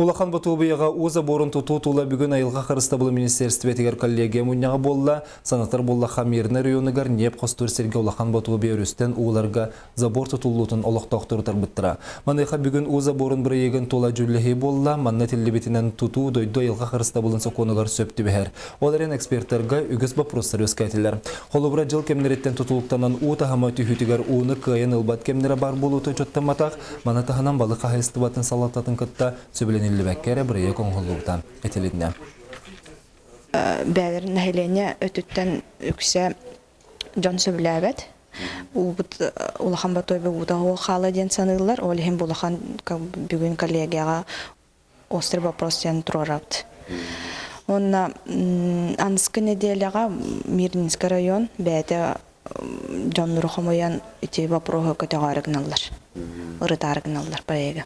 Улахан Ботуобуйаҕа уу заборун тутуу тула бүгүн айылҕа харыстабылын министиэристибэтигэр коллегия мунньаҕа буолла. Санатар буоллахха, Мирнэй оройуонугар ньиэп хостуур сиргэ Улахан Ботуобуйа өрүстэн ууларга забор тутуллуутун олохтоохтору утарбыттара. Маныаха бүгүн уу заборун бырайыагын тула дьүүллэһии буолла. Манна этиллибитинэн тутуу дойду айылҕа харыстабылын сокуонугар сөп түбэһэр. Ол эрэн экспертэргэ үгүс боппуруостар үөскээтилэр. Холобура, дьыл кэмнэриттэн тутулуктанан уу таһыма түһүүтүгэр ууну кыайан ылбат кэмнэрэ баар буолуута учуоттамматах. Маны таһынан балык хаһаайыстыбатын салалтатын кытта сөбүлэниллибэккэ эрэ бырайыак оҥоһуллубута этилиннэ. Бэйэлэрин нэһилиэнньэ өттүттэн үксэ дьон сөбүлээбэт. Уубут улахан ботуойба уута хаала диэн саныыллар. Ол иһин бу улахан бүгүн коллегияҕа острый вопрос диэн туруорабыт. Уонна аныскы нэдиэлэҕэ Мирнинский район бэйэтэ дьоннору хомуйан ити вопроһу көтөҕөөрү гыналлар, ырытаары гыналлар проега.